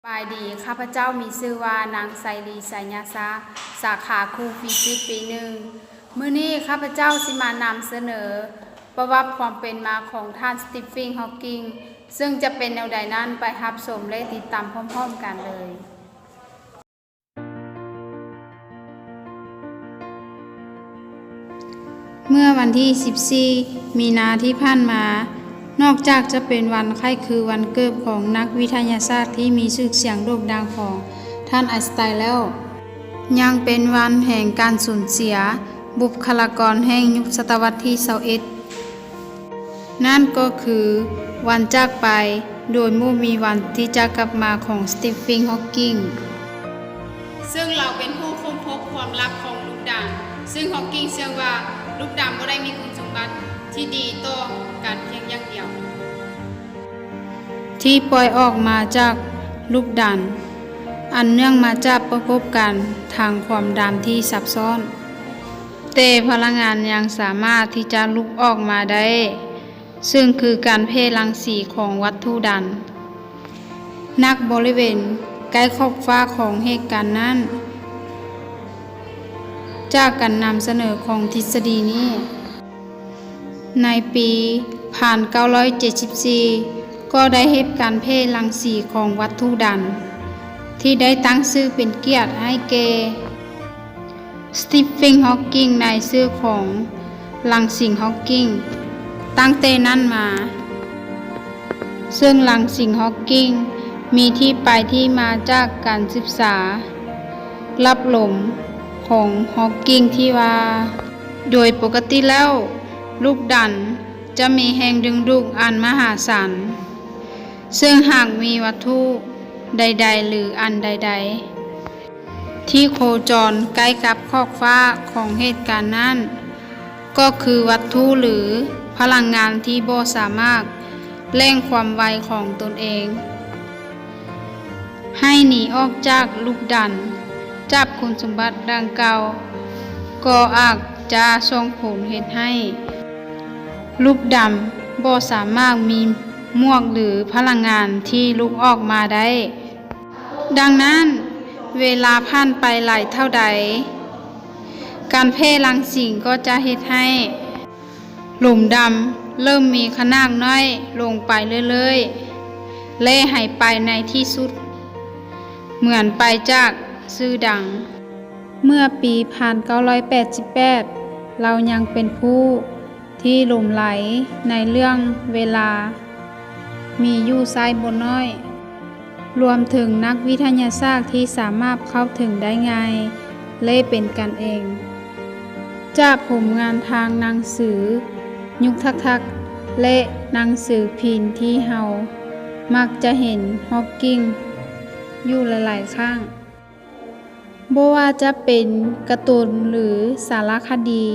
ບາຍດີ, ຂ້າພະເຈົ້າມີຊື່ວ່າ ນາງ ໄຊລີ ໄຊຍະຊາ, ສາຂາຄູຟີຊິກປີໜຶ່ງ. ມື້ນີ້ຂ້າພະເຈົ້າຊິມານຳສະເໜີປະຫວັດຄວາມເປັນມາຂອງທ່ານ ສະຕິບເຟີງ ຮອກກິງ, ເຊິ່ງຈະເປັນແນວໃດນັ້ນ, ໄປຮັບຊົມ ແລະ ຕິດຕາມພ້ອມໆກັນເລີຍ. ເມື່ອວັນທີສິບສີ່ ມີນາທີ່ຜ່ານມາ, ນອກຈາກຈະເປັນວັນຄ້າຍຄືວັນເກີດຂອງນັກວິທະຍາສາດທີ່ມີຊື່ສຽງໂດ່ງດັງຂອງທ່ານໄອນສະໄຕນແລ້ວ, ຍັງເປັນວັນແຫ່ງການສູນເສຍບຸກຄະລາກອນແຫ່ງຍຸກສະຕະວັດທີຊາວເອັດ. ນັ້ນກໍຄືວັນຈາກໄປໂດຍບໍ່ມີວັນທີ່ຈະກັບມາຂອງ ສະຕິບເຟີງ ຮອກກິງ, ເຊິ່ງລາວເປັນຜູ້ຄົ້ນພົບຄວາມລັບຂອງລູກດັນ, ເຊິ່ງ ຮອກກິງ ເຊື່ອວ່າລູກດັນບໍ່ໄດ້ມີຄຸນສົມບັດທີ່ດີຕໍ່ການພຽງຢ່າງດຽວ. ທີ່ປ່ອຍອອກມາຈາກລູກດັນ ອັນເນື່ອງມາຈາກປະກົບການທາງຄວາມດັນທີ່ຊັບຊ້ອນ, ແຕ່ພະລັງງານຍັງສາມາດທີ່ຈະຫຼຸບອອກມາໄດ້, ເຊິ່ງຄືການແຜ່ລັງສີຂອງວັດຖຸດັນ ໜັກບໍລິເວນໃກ້ຂອບຟ້າຂອງເຫດການນັ້ນ. ຈາກການນຳສະເໜີຂອງທິດສະດີນີ້, ໃນປີພັນເກົ້າຮ້ອຍເຈັດສິບສີ່ ກໍໄດ້ເຮັດການແຜ່ລັງສີຂອງວັດຖຸດັນ ທີ່ໄດ້ຕັ້ງຊື່ເປັນກຽດໃຫ້ແກ່ ສະຕິບເຟີງ ຮອກກິງ ໃນຊື່ຂອງລັງສີ ຮອກກິງ ຕັ້ງແຕ່ນັ້ນມາ, ເຊິ່ງລັງສີ ຮອກກິງ ມີທີ່ໄປທີ່ມາຈາກການສຶກສາລັບລົມຂອງ ຮອກກິງ ທີ່ວ່າ ໂດຍປົກກະຕິແລ້ວ ລູກດັນຈະມີແຮງດຶງດູດອັນມະຫາສານ, ເຊິ່ງຫາກມີວັດຖຸໃດໆ ຫຼື ອັນໃດໆ ທີ່ໂຄຈອນໃກ້ກັບຂອບຟ້າຂອງເຫດການນັ້ນ, ກໍຄືວັດຖຸ ຫຼື ພະລັງງານທີ່ບໍ່ສາມາດເລັ່ງຄວາມໄວຂອງຕົນເອງ ໃຫ້ໜີອອກຈາກລູກດັນ. ຈາກຄຸນສົມບັດດັ່ງກ່າວ ກໍອາດຈະສົ່ງຜົນເຮັດໃຫ້ລູກດັນບໍ່ສາມາດມີໝວກ ຫຼື ພະລັງງານທີ່ຫຼຸບອອກມາໄດ້. ດັ່ງນັ້ນ, ເວລາຜ່ານໄປຫຼາຍເທົ່າໃດ, ການແຜ່ລັງສີກໍຈະເຮັດໃຫ້ ຫຼຸມດຳເລີ່ມມີຂະໜາດນ້ອຍລົງໄປເລື້ອຍໆ ແລະ ຫາຍໄປໃນທີ່ສຸດ ເໝືອນໄປຈາກຊື່ດັງ. ເມື່ອປີພັນເກົ້າຮ້ອຍແປດສິບແປດ ລາວຍັງເປັນຜູ້ທີ່ຫຼົງໄຫຼໃນເລື່ອງເວລາ ມີຢູ່ໃຊ້ບໍ່ໜ້ອຍ. ລວມເຖິງນັກວິທະຍາສາດທີ່ສາມາດເຂົ້າເຖິງໄດ້ງ່າຍ ແລະ ເປັນກັນເອງ. ຈາກຜົນງານທາງໜັງສືຍຸກທັກໆ ແລະ ໜັງສືພິມທີ່ເຮົາມັກຈະເຫັນຮອກກິງຢູ່ຫຼາຍໆຄັ້ງ. ບໍ່ວ່າຈະເປັນກາຕູນ ຫຼື ສາລະຄະດີ,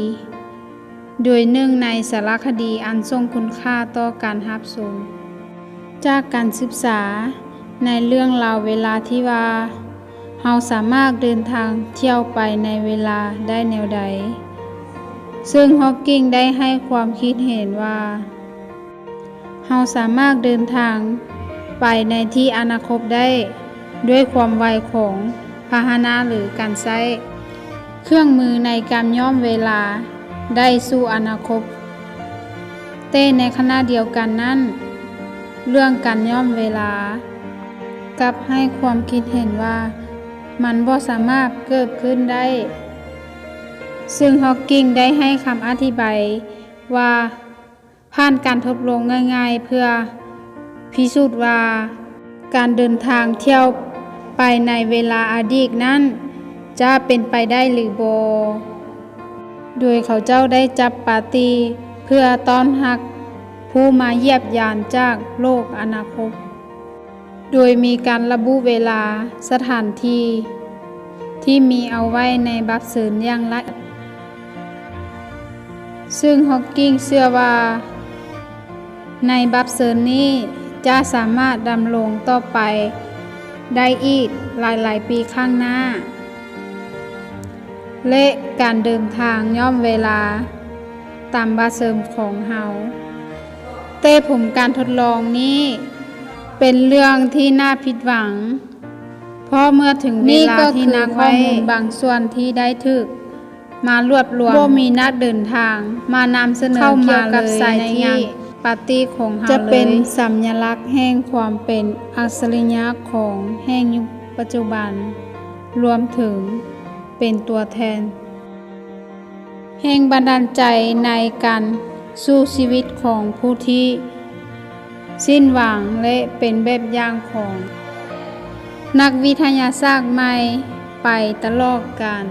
ໂດຍໜຶ່ງໃນສາລະຄະດີອັນຊົງຄຸນຄ່າຕໍ່ການຮັບຊົມ ຈາກການສຶກສາໃນເລື່ອງລາວເວລາທີ່ວ່າ ເຮົາສາມາດເດີນທາງທ່ຽວໄປໃນເວລາໄດ້ແນວໃດ, ເຊິ່ງຮອກກິງໄດ້ໃຫ້ຄວາມຄິດເຫັນວ່າ ເຮົາສາມາດເດີນທາງໄປໃນທີ່ອະນາຄົດໄດ້ ດ້ວຍຄວາມໄວຂອງພາຫະນະ ຫຼື ການໃຊ້ເຄື່ອງມືໃນການຍ້ອມເວລາໄດ້ສູ່ອະນາຄົດ. ແຕ່ໃນຂະນະດຽວກັນນັ້ນ, ເລື່ອງການຍ້ອມເວລາກັບໃຫ້ຄວາມຄິດເຫັນວ່າ ມັນບໍ່ສາມາດເກີດຂຶ້ນໄດ້, ເຊິ່ງຮອກກິງໄດ້ໃຫ້ຄຳອະທິບາຍວ່າ ຜ່ານການທົດລອງງ່າຍໆ ເພື່ອພິສູດວ່າ ການເດີນທາງທ່ຽວໄປໃນເວລາອະດີດນັ້ນ ຈະເປັນໄປໄດ້ຫຼືບໍ່, ໂດຍເຂົາເຈົ້າໄດ້ຈັດປາຕີ້ເພື່ອຕ້ອນຮັບຜູ້ມາຢ້ຽມຢາມຈາກໂລກອະນາຄົດ. ໂດຍມີການລະບຸເວລາ, ສະຖານທີ່ທີ່ມີເອົາໄວ້ໃນບັດເຊີນຢ່າງລະອຽດ, ເຊິ່ງຮອກກິງເຊື່ອວ່າໃນບັດເຊີນນີ້ຈະສາມາດດຳລົງຕໍ່ໄປໄດ້ອີກຫຼາຍໆປີຂ້າງໜ້າ ແລະ ການເດີນທາງຍ້ອມເວລາຕາມບັດເຊີນຂອງເຮົາ. ແຕ່ຜົນການທົດລອງນີ້ເປັນເລື່ອງທີ່ໜ້າຜິດຫວັງ ເພາະເມື່ອເຖິງເວລາທີ່ນັດໄວ້ ນີ້ກໍຄືຂໍ້ມູນບາງສ່ວນທີ່ໄດ້ຖືກມາລວບລວມ ບໍ່ມີນັກເດີນທາງມານຳສະເໜີ ເຂົ້າມາເລີຍ ກ່ຽວກັບສາຍທີ່ ໃນງານປາຕີ້ຂອງເຮົາເລີຍ ຈະເປັນສັນຍາລັກແຫ່ງຄວາມເປັນອັດສະລິຍະຂອງແຫ່ງຍຸກປັດຈຸບັນ ລວມເຖິງເປັນຕົວແທນ ແຮງບັນດານໃຈໃນການສູ້ຊີວິດຂອງຜູ້ທີ່ສິ້ນຫວັງ ແລະ ເປັນແບບຢ່າງຂອງນັກວິທະຍາສາດໃໝ່ໄປຕະຫຼອດການ.